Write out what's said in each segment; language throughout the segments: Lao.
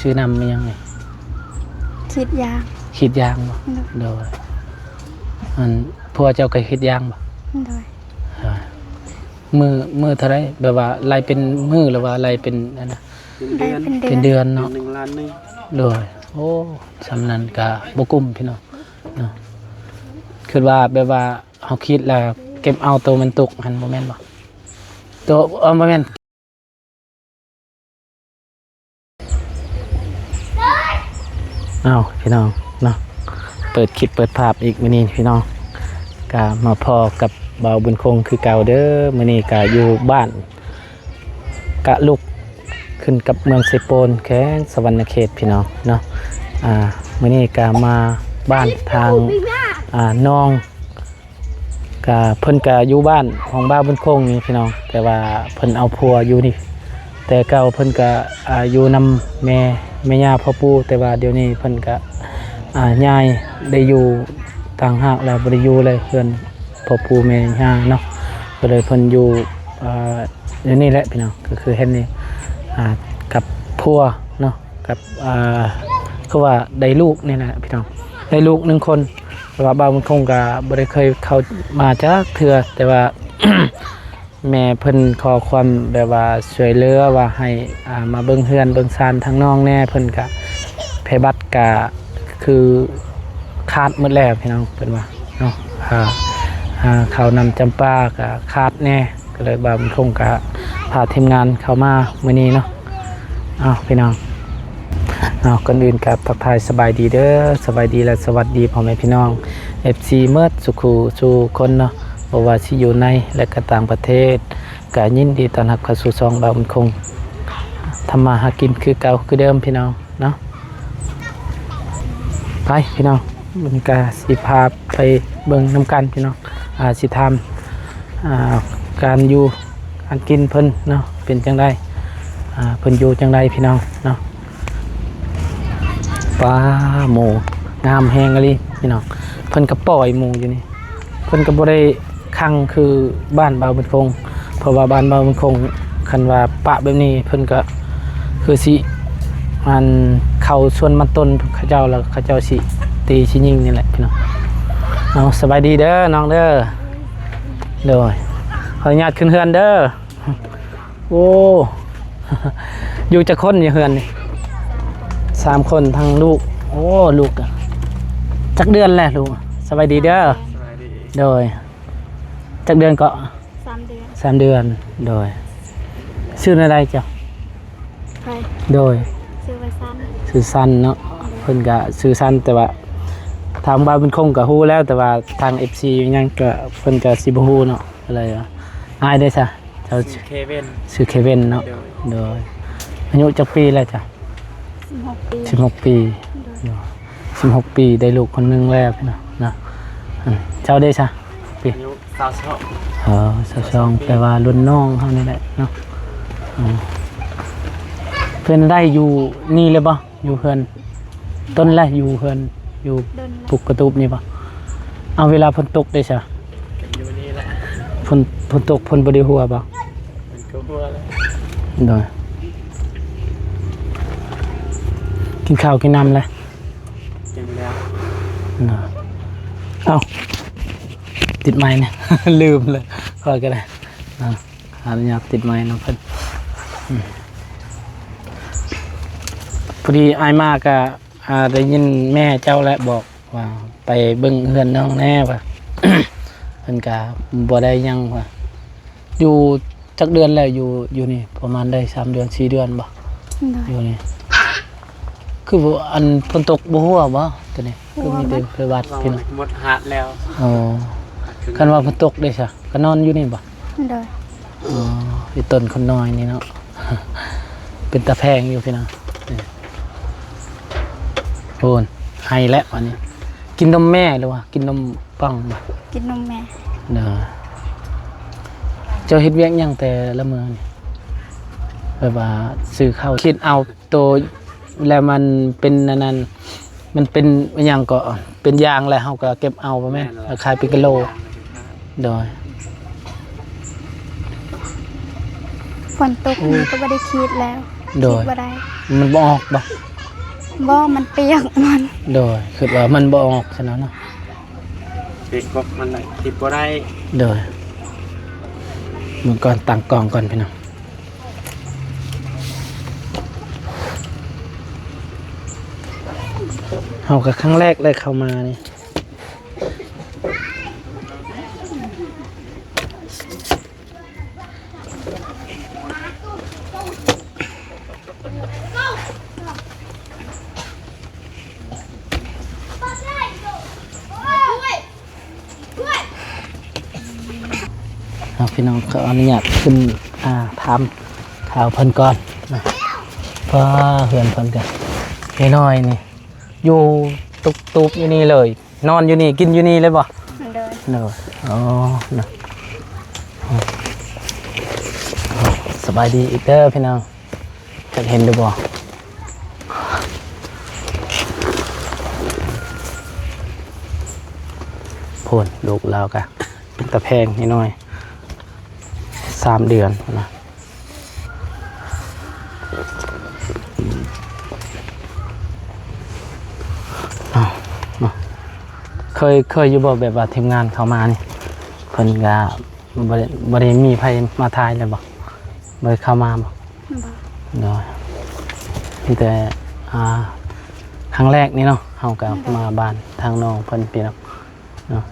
ຊື່ນຳແມ່ນຫຍັງນີ້? ຂີດຢາງ. ຂີດຢາງບໍ່? ໂດຍ. ໂດຍ. ອັນ ຜົວເຈົ້າກໍຂີດຢາງບໍ່? ໂດຍ. ໂດຍ. ມື້ ມື້ເທົ່າໃດ? ແບບວ່າໄລ່ເປັນມື້ ຫຼືວ່າໄລ່ເປັນອັນນະ? ເປັນເດືອນ. ໄລ່ເປັນເດືອນ. ເປັນເດືອນເນາະ. ເດືອນໜຶ່ງລ້ານໜຶ່ງ. ໂດຍ. ໂອ້ ສ່ຳນັ້ນກໍບໍ່ກຸ້ມພີ່ນ້ອງເນາະ. ຄິດວ່າແບບວ່າ ເຮົາຂີດແລ້ວເກັບເອົາໂຕມັນຕົກຫັ້ນ ບໍ່ແມ່ນບໍ່? ໂຕ ເອີ ບໍ່ແມ່ນ. ເອົ້າ ພີ່ນ້ອງເນາະ ເປີດຄລິບເປີດພາບອີກມື້ນີ້ພີ່ນ້ອງ ກະມາພໍ້ກັບບ່າວບຸນຄົງຄືເກົ່າເດີ. ມື້ນີ້ກະຢູ່ບ້ານ ກະລຸກ ຂຶ້ນກັບເມືອງເຊໂປນ ແຂວງສະຫວັນນະເຂດ ພີ່ນ້ອງເນາະ. ອ່າ ມື້ນີ້ກະມາບ້ານທາງ ອ່າ ນ້ອງ ກະ ເພິ່ນກະຢູ່ບ້ານຂອງບ່າວບຸນຄົງນີ້ພີ່ນ້ອງ ແຕ່ວ່າເພິ່ນເອົາຜົວຢູ່ນີ້ ແຕ່ເກົ່າເພິ່ນກະ ອ່າ ຢູ່ນຳແມ່ ແມ່ຍ່າພໍ່ປູ່ ແຕ່ວ່າດຽວນີ້ເພິ່ນກະ ອ່າ ຍ້າຍໄດ້ຢູ່ຕ່າງຫາກແລ້ວ ບໍ່ໄດ້ຢູ່ເລີຍເຮືອນພໍ່ປູ່ແມ່ຍ່າເນາະ ກໍເລີຍເພິ່ນຢູ່ ອ່າ ຢູ່ນີ້ແຫຼະພີ່ນ້ອງ ກໍຄືເຮັດນີ້ ອ່າ ກັບຜົວເນາະ ກັບ ອ່າ ຄືວ່າໄດ້ລູກນີ້ແຫຼະພີ່ນ້ອງ ໄດ້ລູກໜຶ່ງຄົນ ແຕ່ວ່າບ່າວບຸນຄົງກໍບໍ່ໄດ້ເຄີຍເຂົ້າມາຈັກເທື່ອ ແຕ່ວ່າ ແມ່ເພິ່ນຂໍຄວາມແບບວ່າຊ່ວຍເຫຼືອວ່າໃຫ້ ອ່າ ມາເບິ່ງເຮືອນເບິ່ງຊານທາງນ້ອງແດ່ ເພິ່ນກະ ໄພບັດກະຄືຂາດໝົດແລ້ວພີ່ນ້ອງ ເພິ່ນວ່າເນາະ ອ່າ ອ່າ ເຂົ້ານ້ຳຈຳປາກະຂາດແດ່ ກໍເລີຍບ່າວບຸນຄົງກະພາທີມງານເຂົ້າມາມື້ນີ້ເນາະ. ເອົາ ພີ່ນ້ອງ ເອົາ ກ່ອນອື່ນກໍທັກທາຍສະບາຍດີເດີ ສະບາຍດີ ແລະ ສະຫວັດດີພໍ່ແມ່ພີ່ນ້ອງ ເອັຟຊີ ໝົດສູ່ຄູ່ສູ່ຄົນເນາະ ບໍ່ວ່າຊິຢູ່ໃນ ແລະ ກໍຕ່າງປະເທດ ກໍຍິນດີຕ້ອນຮັບເຂົ້າສູ່ຊ່ອງບ່າວບຸນຄົງ ທຳມາຫາກິນຄືເກົ່າຄືເດີມພີ່ນ້ອງເນາະ. ໄປພີ່ນ້ອງ ມັນກະຊິພາໄປເບິ່ງນຳກັນພີ່ນ້ອງ ອ່າ ຊິຖາມ ອ່າ ການຢູ່ການກິນເພິ່ນເນາະ ເປັນຈັ່ງໃດ ອ່າ ເພິ່ນຢູ່ຈັ່ງໃດພີ່ນ້ອງເນາະ. ປາ ໝູງາມແຮງອີ່ຫຼີພີ່ນ້ອງ ເພິ່ນກໍປ່ອຍໝູຢູ່ນີ້ ເພິ່ນກໍບໍ່ໄດ້ຂັງຄືບ້ານບ່າວບຸນຄົງ ເພາະວ່າບ້ານບ່າວບຸນຄົງ ຄັນວ່າປະແບບນີ້ເພິ່ນກໍຄືຊິ ອັນ ເຂົ້າສວນມັນຕົ້ນເຂົາເຈົ້າ ແລ້ວເຂົາເຈົ້າຊິຕີຊິຍິງນີ້ແຫຼະພີ່ນ້ອງ. ເອົາ ສະບາຍດີເດີນ້ອງເດີ ໂດຍ ຂໍອະນຸຍາດຂຶ້ນເຮືອນເດີ. ໂອ້ ຢູ່ຈັກຄົນຢູ່ເຮືອນນີ້? ສາມຄົນ ທັງລູກ ໂອ້ ລູກ ຈັກເດືອນແລ້ວລູກ? ສະບາຍດີເດີ ສະບາຍດີ ໂດຍ ຈັກເດືອນເກາະ? ສາມເດືອນ ສາມເດືອນ ໂດຍ ຊື່ແນວໃດເຈົ້າ? ໃຜ? ໂດຍ ຊື່ວ່າສັນ ຊື່ສັນເນາະ ເພິ່ນກະຊື່ສັນ ແຕ່ວ່າທາງບ່າວບຸນຄົງກະຮູ້ແລ້ວ ແຕ່ວ່າທາງເອັຟຊີຫຍັງກະເພິ່ນກະຊິບໍ່ຮູ້ເນາະ ກໍເລີຍວ່າ ອ້າຍເດ້ຊະ? ເຈົ້າ ຊື່ເຄວິນ ຊື່ເຄວິນເນາະ ໂດຍ ໂດຍ ອາຍຸຈັກປີແລ້ວເຈົ້າ? ສິບຫົກປີ ສິບຫົກປີ ໂດຍ ໂດຍ ສິບຫົກປີ ໄດ້ລູກຄົນໜຶ່ງແລ້ວເນາະ ເນາະ ເຈົ້າເດ້ຊະ? ປີ ອາຍຸຊາວສອງ ເອີ ຊາວສອງ ຊາວສອງປີ ແປວ່າລຸ້ນນ້ອງເຮົານີ້ແຫຼະເນາະ ເອີ ເພິ່ນໄດ້ຢູ່ນີ້ເລີຍບໍ່? ຢູ່ເຮືອນ ດົນແລ້ວ ຢູ່ເຮືອນ ຢູ່ ດົນແລ້ວ ປຸກກະຕູບນີ້ບໍ່? ເອົາ ເວລາຝົນຕົກເດ້ຊະ? ຢູ່ນີ້ແຫຼະ ຝົນ ຝົນຕົກເພິ່ນບໍ່ໄດ້ຫົວບໍ່? ເພິ່ນກໍຫົວແລ້ວ ໂດຍ ກິນເຂົ້າກິນນ້ຳແລ້ວ? ກິນແລ້ວ ໂດຍ ເອົ້າ ຕິດໄມແດ່ ລືມເລີຍ ຂ້ອຍກໍໄດ້ ເອົ້າ ຂໍອະນຸຍາດຕິດໄມນຳເພິ່ນ ອືມ ພໍດີອ້າຍມາກະ ອ່າ ໄດ້ຍິນແມ່ເຈົ້າແຫຼະບອກວ່າ ໄປເບິ່ງເຮືອນນ້ອງແດ່ວ່າ ເພິ່ນກະບໍ່ໄດ້ຫຍັງວ່າ ຢູ່ຈັກເດືອນແລ້ວ ຢູ່ ຢູ່ນີ້ ປະມານໄດ້ສາມເດືອນ ສີ່ເດືອນບໍ່? ໂດຍ ຢູ່ນີ້ ຄືວ່າ ອັນ ຝົນຕົກບໍ່ຮົ່ວບໍ່? ໂຕນີ້ ຮົ່ວ ຄືມີແຕ່ ໝົດ ໄພວັດ ເວົ້າ ພີ່ນ້ອງ ໝົດຫາດແລ້ວ ອໍ ຄັນວ່າຝົນຕົກເດ້ຊະ ກໍນອນຢູ່ນີ້ບໍ່? ໂດຍ ອໍ ຢູ່ຕົ້ນຄົນນ້ອຍນີ້ເນາະ ເປັນຕາແພງຢູ່ພີ່ນ້ອງ ໂອ້ນ ໄຫ້ແລ້ວອັນນີ້ ກິນນົມແມ່ຫຼືວ່າກິນນົມປ່ອງ? ກິນນົມແມ່ ເດີ ເຈົ້າເຮັດວຽກຫຍັງແຕ່ລະມື້ນີ້? ແບບວ່າຊື້ເຂົ້າ ຄິດເອົາໂຕ ແລ້ວມັນເປັນອັນນັ້ນ ມັນເປັນອີຫຍັງເກາະ ເປັນຢາງແລ້ວເຮົາກໍເກັບເອົາບໍ່ແມ່ນ ແມ່ນແລ້ວ ແລ້ວຂາຍເປັນກິໂລ ໂດຍ ຝົນຕົກ ໂອ້ ນີ້ກໍບໍ່ໄດ້ຂີດແລ້ວ ໂດຍ ຄິດບໍ່ໄດ້ ມັນບໍ່ອອກບໍ່? ບໍ່ ມັນປຽກມັນ ໂດຍ ຄິດວ່າມັນບໍ່ອອກຊັ້ນນະເນາະ ເປັນກົບມັນແຫຼະ ຄິດບໍ່ໄດ້ ໂດຍ ເບິ່ງກ່ອນ ຕັ້ງກ້ອງກ່ອນພີ່ນ້ອງ ເຮົາກໍຄັ້ງແລກເລີຍເຂົ້າມານີ້. ເອົາ ພີ່ນ້ອງ ຂໍອະນຸຍາດຂຶ້ນ ອ່າ ຖາມຂ່າວເພິ່ນກ່ອນນະ ວ່າເຮືອນເພິ່ນກະນ້ອຍໆ ນີ້ ຢູ່ຕຸບໆ ຢູ່ນີ້ເລີຍ ນອນຢູ່ນີ້ ກິນຢູ່ນີ້ເລີຍບໍ່? ໂດຍ ໂດຍ ອໍ ນະ ສະບາຍດີອີກເດີພີ່ນ້ອງ ຈັກເຫັນຫຼືບໍ່? ໂພນ ລູກລາວກະເປັນຕາແພງນ້ອຍໆ ສາມເດືອນນະ. ເນາະ ເນາະ ເຄີຍ ເຄີຍຢູ່ບໍ່ ແບບວ່າທີມງານເຂົ້າມານີ້ ເພິ່ນກະບໍ່ໄດ້ ບໍ່ໄດ້ມີໃຜມາຖ່າຍເລີຍບໍ່? ບໍ່ໄດ້ເຂົ້າມາບໍ່? ບໍ່ ໂດຍ ມີແຕ່ ອ່າ ຄັ້ງແລກນີ້ເນາະ ເຮົາກໍ ໂດຍ ມາບ້ານທາງນ້ອງເພິ່ນພີ່ນ້ອງເນາະ.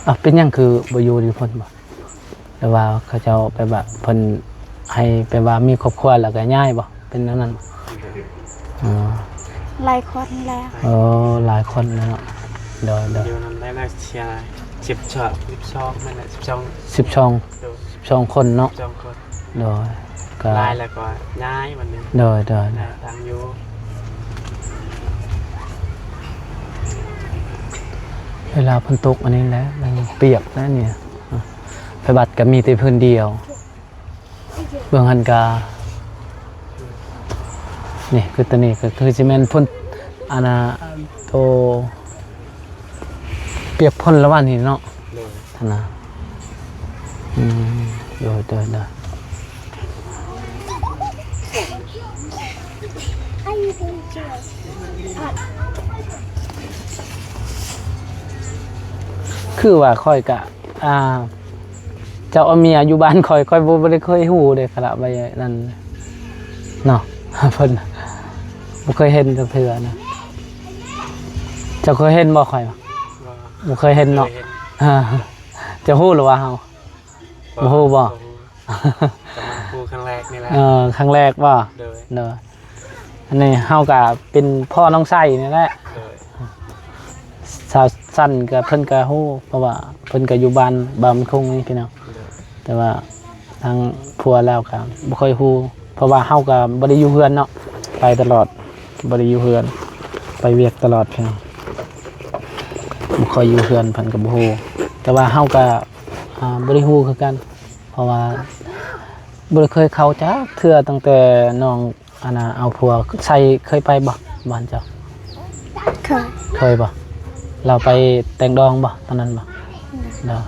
ເອົ້າ ເປັນຫຍັງຄືບໍ່ຢູ່ຢູ່ພຸ້ນບໍ່? ຫຼືວ່າເຂົາເຈົ້າແບບວ່າເພິ່ນໃຫ້ແບບວ່າມີຄອບຄົວແລ້ວກໍຍ້າຍບໍ່? ເປັນແນວນັ້ນບໍ່? ໂດຍ ອໍ ຫຼາຍຄົນແລ້ວ ເອີ ຫຼາຍຄົນແລ້ວເນາະ ໂດຍ ໂດຍ ຢູ່ນຳໄດ້ແລ້ວເສຍ ສິບສອງ ສິບສອງ ແມ່ນແຫຼະ ສິບສອງ ສິບສອງ ໂດຍ ສິບສອງຄົນເນາະ ສິບສອງຄົນ ໂດຍ ກໍຫຼາຍແລ້ວກໍຍ້າຍບັດນີ້ ໂດຍ ໂດຍ ຍ້າຍທາງຢູ່ ເວລາຝົນຕົກອັນນີ້ແຫຼະ ມັນປຽກນະນີ້ ໄປວັດກໍມີແຕ່ພື້ນດຽວ ເບື້ອງຫັ້ນກະ ນີ້ຄືໂຕນີ້ກໍຄືຊິແມ່ນພົ້ນ ອັນນ່າ ໂຕປຽກພົ້ນລະຫວ່າງນີ້ເນາະ ໂດຍ ຫັ້ນນະ ອືມ ໂດຍ ໂດຍ ໂດຍ ຄືວ່າຂ້ອຍກະ ອ່າ ເຈົ້າເອົາເມຍຢູ່ບ້ານຂ້ອຍ ຂ້ອຍບໍ່ ບໍ່ໄດ້ເຄີຍຮູ້ເດ້ ຂະນະໄປນັ້ນເນາະ ເພິ່ນບໍ່ເຄີຍເຫັນຈັກເທື່ອນະ. ເຈົ້າເຄີຍເຫັນບໍ່ຂ້ອຍ? ບໍ່ ບໍ່ເຄີຍເຫັນເນາະ. ເຈົ້າຮູ້ຫຼືວ່າເຮົາ? ບໍ່ ບໍ່ຮູ້ບໍ່? ບໍ່ຮູ້ ກໍມາຮູ້ຄັ້ງແລກນີ້ແຫຼະ. ເອີ ຄັ້ງແລກບໍ່? ໂດຍ ໂດຍ. ອັນນີ້ເຮົາກໍເປັນພໍ່ນ້ອງໄຊນີ້ແຫຼະ. ໂດຍ. ສາວສັນກໍເພິ່ນກໍຮູ້ ເພາະວ່າເພິ່ນກໍຢູ່ບ້ານບາງຄົງນີ້ພີ່ນ້ອງ. ໂດຍ. ແຕ່ວ່າທາງຜົວລາວກໍບໍ່ຄ່ອຍຮູ້ ເພາະວ່າເຮົາກໍບໍ່ໄດ້ຢູ່ເຮືອນເນາະ ໄປຕະຫຼອດ ບໍ່ໄດ້ຢູ່ເຮືອນ ໄປວຽກຕະຫຼອດພີ່ນ້ອງ ບໍ່ຄ່ອຍຢູ່ເຮືອນ ເພິ່ນກໍບໍ່ຮູ້. ແຕ່ວ່າເຮົາກໍ ອ່າ ບໍ່ໄດ້ຮູ້ຄືກັນ ເພາະວ່າບໍ່ໄດ້ເຄີຍເຂົ້າຈັກເທື່ອ ຕັ້ງແຕ່ນ້ອງ ອັນນ່າ ເອົາຜົວໃສ່ ເຄີຍໄປບໍ່ບ້ານເຈົ້າ? ເຄີຍ. ເຄີຍບໍ່? ລາວໄປແຕ່ງດອງບໍ່ຕອນນັ້ນບໍ່? ໂດຍ. ໂດຍ.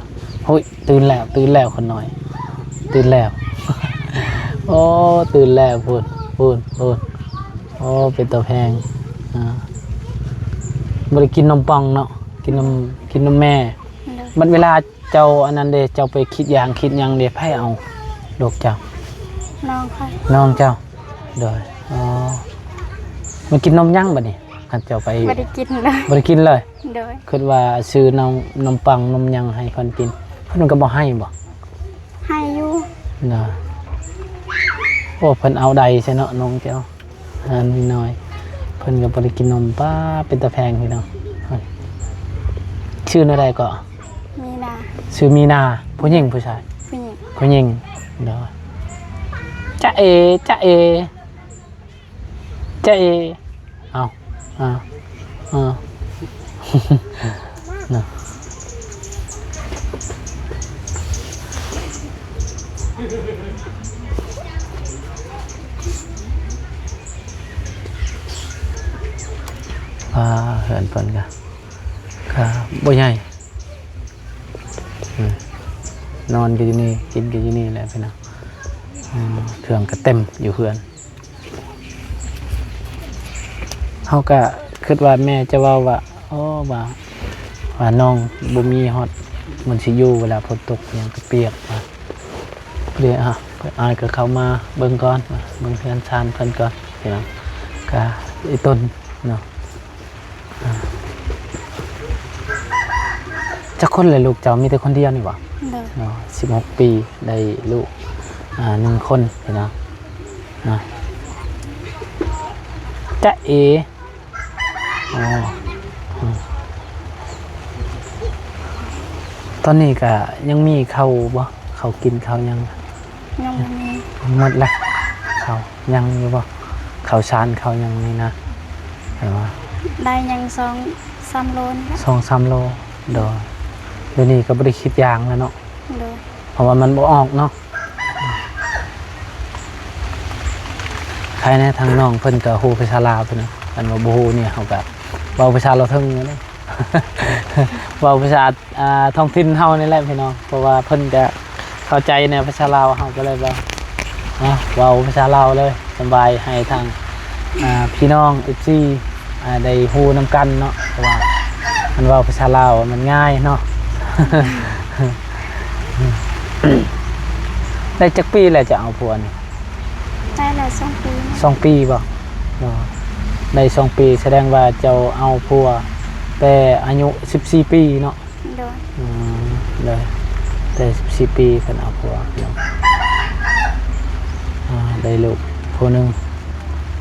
ໂອ້ຍ ຕື່ນແລ້ວ ຕື່ນແລ້ວ ຄົນນ້ອຍ ຕື່ນແລ້ວ. ໂອ້ ຕື່ນແລ້ວ ພຸ້ນ ພຸ້ນ ພຸ້ນ. ໂອ້ ເປັນຕາແພງ. ອ່າ ບໍ່ໄດ້ກິນນົມປ່ອງເນາະ ກິນນົມ ກິນນົມແມ່. ໂດຍ. ບັດເວລາ ເຈົ້າອັນນັ້ນເດ ເຈົ້າໄປກິດຢາງກິດຫຍັງເດ ໃຜເອົາລູກເຈົ້າ? ນ້ອງຂ້ອຍ. ນ້ອງເຈົ້າ. ໂດຍ. ອໍ ມາກິນນົມຫຍັງບັດນີ້ ຄັນເຈົ້າໄປ? ບໍ່ໄດ້ກິນເລີຍ. ບໍ່ໄດ້ກິນເລີຍ? ໂດຍ. ຄິດວ່າຊື້ນົມ ນົມປັງນົມຫຍັງໃຫ້ເພິ່ນກິນ ເພິ່ນກໍບໍ່ໃຫ້ບໍ່? ໃຫ້ຢູ່. ໂດຍ. ໂອ້ ເພິ່ນເອົາໃດຊະເນາະນ້ອງເຈົ້າ. ອັນນ້ອຍໆ ເພິ່ນກໍບໍ່ໄດ້ກິນນົມ. ປ້າ ເປັນຕາແພງພີ່ນ້ອງ. ຊື່ແນວໃດເກາະ? ມີນາ. ຊື່ມີນາ. ຜູ້ຍິງຜູ້ຊາຍ? ຜູ້ຍິງ. ຜູ້ຍິງ. ໂດຍ. ຈະເອ ຈະເອ ຈະເອ. ເອົາ ອ່າ ເອີ ນະ ອ່າ ເຮືອນເພິ່ນກະ ກະບໍ່ໃຫຍ່. ອືມ ນອນກໍຢູ່ນີ້ ກິນກໍຢູ່ນີ້ແຫຼະພີ່ນ້ອງ. ອືມ ເຄື່ອງກໍເຕັມຢູ່ເຮືອນ. ເຮົາກະຄິດວ່າແມ່ຈະເວົ້າວ່າ ໂອ້ ວ່າ ວ່ານ້ອງບໍ່ມີຮອດບ່ອນຊິຢູ່ ເວລາຝົນຕົກຫຍັງກະປຽກ ວ່າ ເດ ອາ ອ້າຍກະເຂົ້າມາເບິ່ງກ່ອນ ເບິ່ງເຮືອນຊານເພິ່ນກ່ອນ ພີ່ນ້ອງ ກະອີ່ຕົນເນາະ. ອ່າ ຈັກຄົນແຫຼະລູກເຈົ້າ? ມີແຕ່ຄົນດຽວນີ້ບໍ່? ໂດຍ. ເນາະ ສິບຫົກປີ ໄດ້ລູກ ອ່າ ໜຶ່ງຄົນ ພີ່ນ້ອງເນາະ. ຈະເອ ອໍ ອືມ ຕອນນີ້ກະຍັງມີເຂົ້າບໍ່? ເຂົ້າກິນເຂົ້າຫຍັງ? ຍັງບໍ່ມີ. ໝົດລະ ເຂົ້າຍັງຢູ່ບໍ່? ເຂົ້າສານເຂົ້າຫຍັງນີ້ນະ ແບບວ່າ ໄດ້ຍັງສອງສາມໂລນີ້ລະ ສອງສາມໂລ. ໂດຍ. ດຽວນີ້ກະບໍ່ໄດ້ຄິດຢ່າງແລ້ວເນາະ. ໂດຍ. ເພາະວ່າມັນບໍ່ອອກເນາະ. ໃຄແນ່ ທາງນ້ອງເພິ່ນກະຮູ້ພາສາລາວເພິ່ນນະ ຄັນວ່າບໍ່ຮູ້ນີ້ເຮົາກະເວົ້າພາສາລາວເທິງນີ້ແຫຼະ ເວົ້າພາສາ ອ່າ ທ້ອງຖິ່ນເຮົານີ້ແຫຼະພີ່ນ້ອງ ເພາະວ່າເພິ່ນກະເຂົ້າໃຈໃນພາສາລາວ ເຮົາກະເລີຍວ່າ ເວົ້າພາສາລາວເລີຍ ສຳບາຍໃຫ້ທາງ ອ່າ ພີ່ນ້ອງ ເອັຟຊີ ອ່າ ໄດ້ຮູ້ນຳກັນເນາະ ເພາະວ່າຄັນເວົ້າພາສາລາວມັນງ່າຍເນາະ. ໄດ້ຈັກປີແລ້ວຈະເອົາຜົວນີ້? ໄດ້ແລ້ວສອງປີ. ສອງປີບໍ່? ເນາະ ໄດ້ສອງປີ ສະແດງວ່າເຈົ້າເອົາຜົວແຕ່ອາຍຸສິບສີ່ປີເນາະ? ໂດຍ. ອືມ ໂດຍ ແຕ່ສິບສີ່ປີເພິ່ນເອົາຜົວເນາະ. ອ່າ ໄດ້ລູກຜູ້ໜຶ່ງ.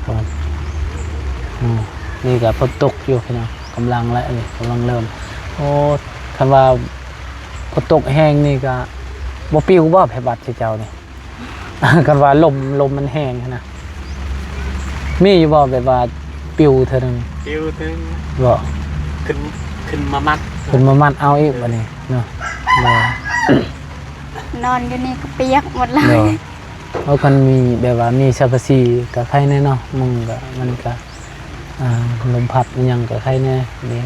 ອືມ ນີ້ກະຝົນຕົກຢູ່ພີ່ນ້ອງ ກຳລັງແລ້ວ ອັນນີ້ກຳລັງເລີ່ມ. ໂອ້ ຄັນວ່າຝົນຕົກແຮງນີ້ກະບໍ່ປິວບໍ່ ໄພບັດເຈົ້ານີ້? ຄັນວ່າລົມ ລົມມັນແຮງຫັ້ນນະ ມີຢູ່ບໍ່ແບບວ່າປິວເທື່ອໜຶ່ງ? ປິວເທື່ອໜຶ່ງ. ບໍ່ ຂຶ້ນ ຂຶ້ນມາມັດ ຂຶ້ນມາມັດເອົາອີກບາດນີ້ເນາະ. ບໍ່ ນອນຢູ່ນີ້ກະປຽກໝົດເລີຍ. ເອົາ ຄັນມີແບບວ່າມີສັງກະສີກະໄຄແນ່ເນາະ ມຸງກະ ມັນກະ ອ່າ ລົມພັດອີ່ຫຍັງກະໄຄແນ່. ນີ້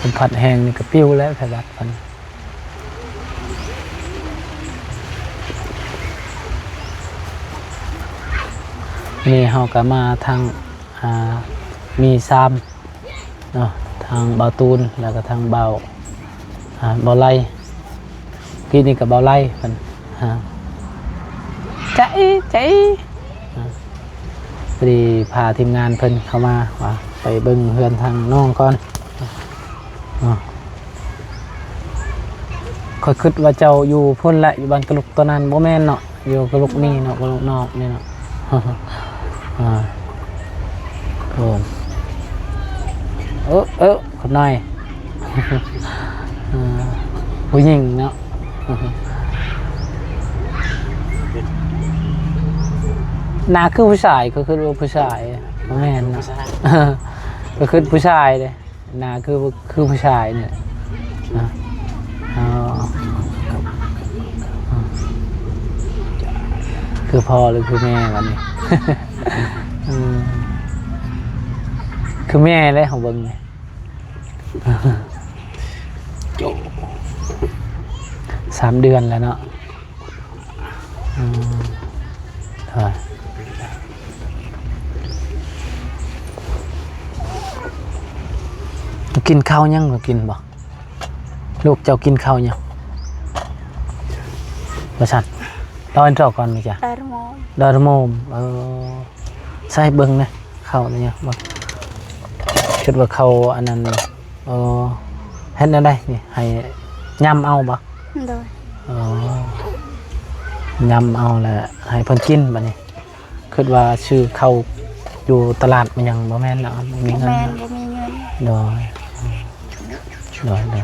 ລົມພັດແຮງນີ້ກະປິວແລ້ວ ໄພບັດເພິ່ນ. ນີ້ເຮົາກະມາທາງ ອ່າ ມີສາມເນາະ ທາງບ່າວຕູນ ແລ້ວກະທາງບ່າວ ອ່າ ບ່າວໄລ ກີ້ນີ້ກະບ່າວໄລເພິ່ນ ອ່າ ຈະເອ ຈະເອ ອ່າ ພໍດີພາທີມງານເພິ່ນເຂົ້າມາ ວ່າໄປເບິ່ງເຮືອນທາງນ້ອງກ່ອນເນາະ. ຂ້ອຍຄິດວ່າເຈົ້າຢູ່ພຸ້ນແຫຼະ ຢູ່ບ້ານກະລຸກໂຕນັ້ນ ບໍ່ແມ່ນເນາະ ຢູ່ກະລຸກນີ້ເນາະ ກະລຸກນອກນີ້ເນາະ. ອ່າ ໂອ້ ເອີ ເອີ ຄົນນ້ອຍ ເອີ ຜູ້ຍິງເນາະ. ໜ້າຄືຜູ້ຊາຍ ຂ້ອຍຄິດວ່າຜູ້ຊາຍ ບໍ່ແມ່ນເນາະ ຜູ້ຊາຍ ຂ້ອຍຄິດຜູ້ຊາຍເດ້. ໜ້າຄື ຄືຜູ້ຊາຍນີ້ແຫຼະນະ. ອໍ ຄືພໍ່ຫຼືຄືແມ່ບາດນີ້? ເອີ ຄືແມ່ເດ້ ເຮົາເບິ່ງນີ້ ສາມເດືອນແລ້ວເນາະ. ອືມ ເອີ ກິນເຂົ້າຫຍັງ ກິນບໍ່? ລູກເຈົ້າກິນເຂົ້າຫຍັງວ່າຊັ້ນ? ເລົ່າໃຫ້ເຈົ້າກ່ອນແມ່ຈ້າ. ດາຣະໂມມ ດາຣະໂມມ ເອີ ໃສ່ເບິ່ງແດ່ ເຂົ້ານີ້ຫຍັງບໍ່? ຄິດວ່າເຂົ້າອັນນັ້ນ. ອໍ ເຮັດແນວໃດນີ້ ໃຫ້ຫຍ້ຳເອົາບໍ່? ໂດຍ. ອໍ ຫຍ້ຳເອົາແລ້ວໃຫ້ເພິ່ນກິນບາດນີ້. ຄິດວ່າຊື້ເຂົ້າຢູ່ຕະຫຼາດມາຫຍັງ ບໍ່ແມ່ນເນາະ ບໍ່ມີເງິນ. ບໍ່ແມ່ນ ບໍ່ມີເງິນ. ໂດຍ ໂດຍ ໂດຍ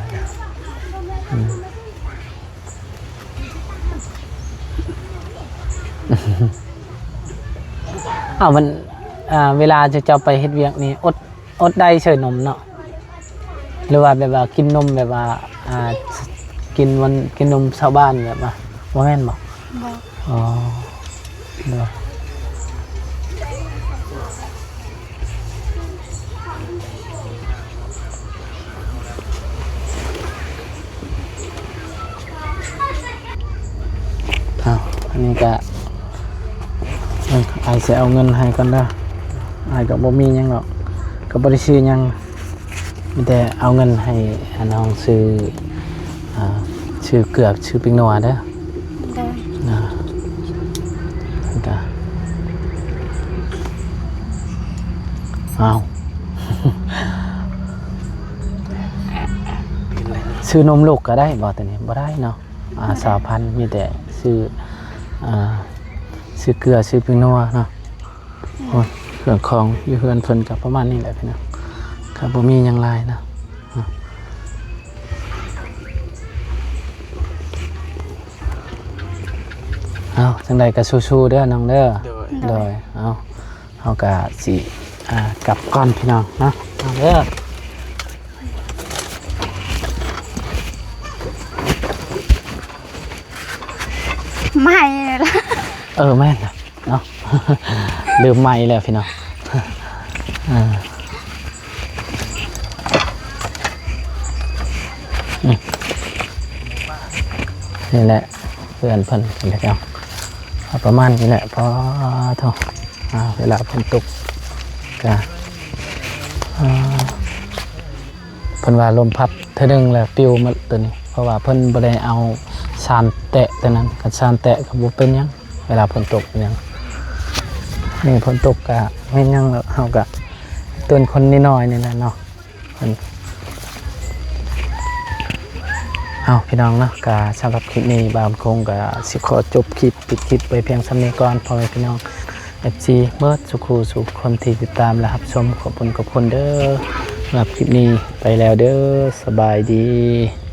ອືມ. ອ້າວ ມັນ ອ່າ ເວລາເຈົ້າໄປເຮັດວຽກນີ້ ອົດ ອົດໄດ້ເສີຍນົມເນາະ ຫຼືວ່າແບບວ່າກິນນົມແບບວ່າ ອ່າ ກິນວັນ ກິນນົມຊາວບ້ານແບບວ່າ ບໍ່ແມ່ນບໍ່? ບໍ່. ອໍ ໂດຍ. ອ້າວ ອັນນີ້ກະ ເອີ ອ້າຍຊິເອົາເງິນໃຫ້ກ່ອນເດີ. ອ້າຍກໍບໍ່ມີຫຍັງດອກ ກໍບໍ່ໄດ້ຊື້ຫຍັງ ມີແຕ່ເອົາເງິນໃຫ້ ອັນ ນ້ອງຊື້ ອ່າ ຊື້ເກືອ ຊື້ປີ້ງນົວເດີ. ໂດຍ ອ່າ ແລ້ວກໍ ອ້າວ ຊື້ນົມລູກກໍໄດ້ບໍ່? ໂຕນີ້ບໍ່ໄດ້ເນາະ. ອ່າ ບໍ່ໄດ້ ຊາວພັນ ມີແຕ່ຊື້ ອ່າ ຊື້ເກືອ ຊື້ປີ້ງນົວເນາະ. ໂອ້ຍ ເຄື່ອງຂອງຢູ່ເຮືອນເພິ່ນກໍປະມານນີ້ແຫຼະພີ່ນ້ອງ ກໍບໍ່ມີຫຍັງຫຼາຍເນາະ. ເອົາ ຈັ່ງໃດກໍສູ້ໆເດີນ້ອງເດີ. ໂດຍ ໂດຍ ເອົາ ເຮົາກໍຊິ ອ່າ ກັບກ່ອນພີ່ນ້ອງເນາະ. ເອົາເດີ ໄໝ້ລະ ເອີ ແມ່ນລະເນາະ ລືມໄໝ້ແລ້ວພີ່ນ້ອງ. ເອີ ອືມ ນີ້ແຫຼະ ເພື່ອນເພິ່ນເປັນແບບນີ້ ເອົາປະມານນີ້ແຫຼະ. ພໍໂທ ອ່າ ເວລາຝົນຕົກກະ ອ່າ ເພິ່ນວ່າລົມພັດເທື່ອໜຶ່ງແລ້ວປິວໝົດໂຕນີ້ ເພາະວ່າເພິ່ນບໍ່ໄດ້ເອົາຊານແຕະໂຕນັ້ນ. ຄັນຊານແຕະກໍບໍ່ເປັນຫຍັງ ເວລາຝົນຕົກຫຍັງ. ນີ້ຝົນຕົກກະແມ່ນຫຍັງແລ້ວ ເຮົາກະເຕືອນຄົນນ້ອຍໆນີ້ແຫຼະເນາະ. ເອົາ ພີ່ນ້ອງເນາະ ກະສຳລັບຄລິບນີ້ ບ່າວຄົງກະຊິຂໍຈົບຄລິບ ປິດຄລິບໄວ້ພຽງສ່ຳນີ້ກ່ອນ ພໍ່ແມ່ພີ່ນ້ອງ ເອັຟຊີ ເໝິດສູ່ຄູ່ສູ່ຄົນທີ່ຕິດຕາມ ແລະ ຮັບຊົມ. ຂອບຄຸນ ຂອບຄຸນເດີ. ສຳລັບຄລິບນີ້ໄປແລ້ວເດີ. ສະບາຍດີ.